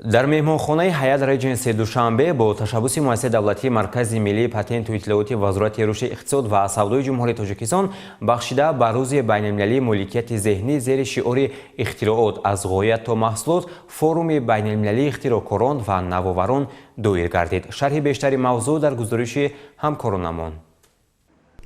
Дар меҳмонхонаи Ҳаят Реҷенси Душанбе бо ташаббуси Муассисаи давлатии Маркази миллии патенту иттилооти Вазорати рушди иқтисод ва савдои Ҷумҳурии Тоҷикистон, бахшида ба Рӯзи байналмилалии моликияти зеҳнӣ, зери шиори «Ихтироот: аз ғоя то маҳсулот», форуми байналмилалии ихтироъкорон ва навоварон доир гардид. Шарҳи бештари мавзӯъ дар гузориши ҳамкоронамон.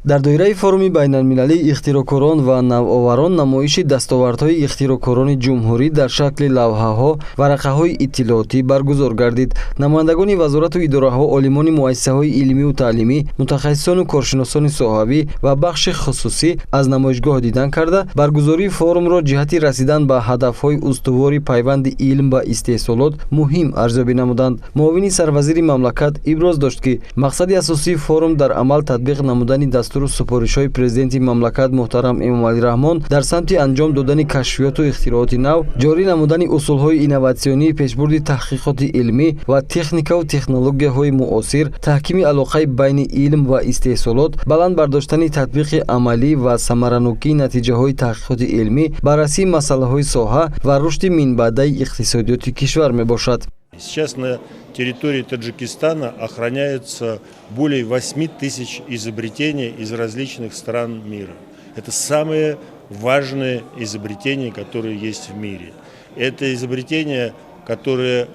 Дар доираи форуми байналмилалии ихтироъкорон ва навоварон намоиши дастовардҳои ихтироъкорони ҷумҳурӣ дар шакли лавҳаҳо, варақаҳои иттилоотӣ баргузор гардид. Намояндагони вазорату идораҳо, олимони муассисаҳои илмию таълимӣ, мутахассисону коршиносони соҳавӣ ва бахши хусусӣ аз намоишгоҳ дидан карда, баргузории форумро ҷиҳати расидан ба ҳадафҳои устувори пайванди илм ба истеҳсолот муҳим арзёбӣ намуданд. Муовини сарвазири мамлакат иброз дошт, ки мақсади асосии форум дар амал татбиқ намудани дастуру супоришҳои Президенти мамлакат муҳтарам Эмомалӣ Раҳмон дар самти анҷом додани кашфиёту ихтирооти нав, ҷорӣ намудани усулҳои инноватсионии пешбурди таҳқиқоти илмӣ ва техникаву технологияҳои муосир, таҳкими алоқаи байни илм ва истеҳсолот, баланд бардоштани татбиқи амалӣ ва самаранокии натиҷаҳои таҳқиқоти илмӣ, баррасии масъалаҳои соҳа ва рушди минбаъдаи иқтисодиёти кишвар мебошад. Сейчас на территории Таджикистана охраняются более 8 тысяч изобретений из различных стран мира. Это самые важные изобретения, которые есть в мире. Это изобретения, которые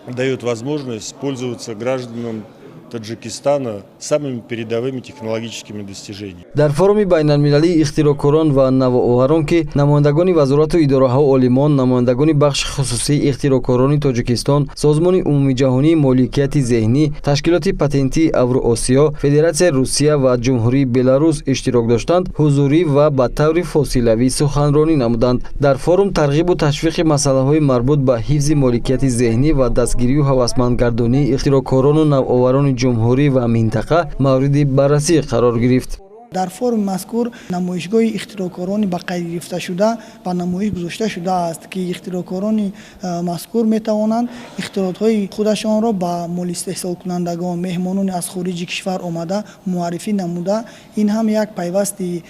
дают возможность пользоваться гражданам Таджикистана самыми передовыми технологическими достижениями. Дар форуми байналмилалии ихтироъкорон ва навоварон, ки намояндагони вазорату идораҳо, олимон, намояндагони бахши хусусии ихтироъкорони Тоҷикистон, Созмони умумиҷаҳонии моликияти зеҳнӣ, Ташкилоти патентии Авроосиё, Федератсияи Русия ва Ҷумҳурии Беларус иштирок доштанд, ҳузурӣ ва ба таври фосилавӣ суханронӣ намуданд. Дар форум тарғибу ташвиқи масъалаҳои марбут ба ҳифзи моликияти зеҳнӣ ва дастгирию ҳавасмандгардонии ихтироъкорону навоварони ҷумҳурӣ ва минтақа мавриди баррасӣ қарор гирифт. Дар форуми мазкур намоишгоҳи ихтироъкорони ба қайд гирифташуда ба намоиш гузошта шудааст, ки ихтироъкорони мазкур метавонанд ихтироотҳои худашонро ба молистеҳсолкунандагон, меҳмонони аз хориҷи кишвар омада муаррифӣ намуда, ин ҳам як пайвасти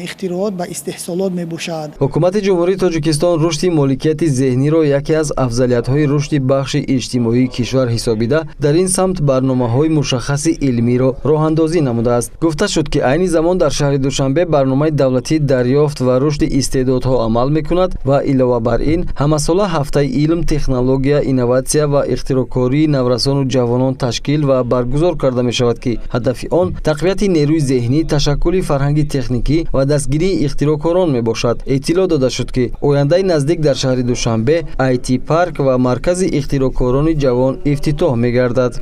ихтироот ба истеҳсолот мебошад. Ҳукумати Ҷумҳурии Тоҷикистон рушди моликияти зеҳниро яке аз афзалиятҳои рушди бахши иҷтимоии кишвар ҳисобида, дар ин самт барномаҳои мушаххаси илмиро роҳандозӣ намудааст. Гуфта шуд, ки айни замон дар шаҳри Душанбе барномаи давлатии дарёфт ва рушди истеъдодҳо амал мекунад ва илова бар ин ҳамасола ҳафтаи илм, технология, инноватсия ва ихтироъкории наврасону ҷавонон ташкил ва баргузор карда мешавад, ки ҳадафи он тақвияти нерӯи зеҳнӣ, ташаккули фарҳанги техникӣ ва дастгирии ихтироъкорон мебошад. Иттилоъ дода шуд, ки ояндаи наздик дар шаҳри Душанбе IT парк ва маркази ихтироъкорони ҷавон ифтитоҳ мегардад.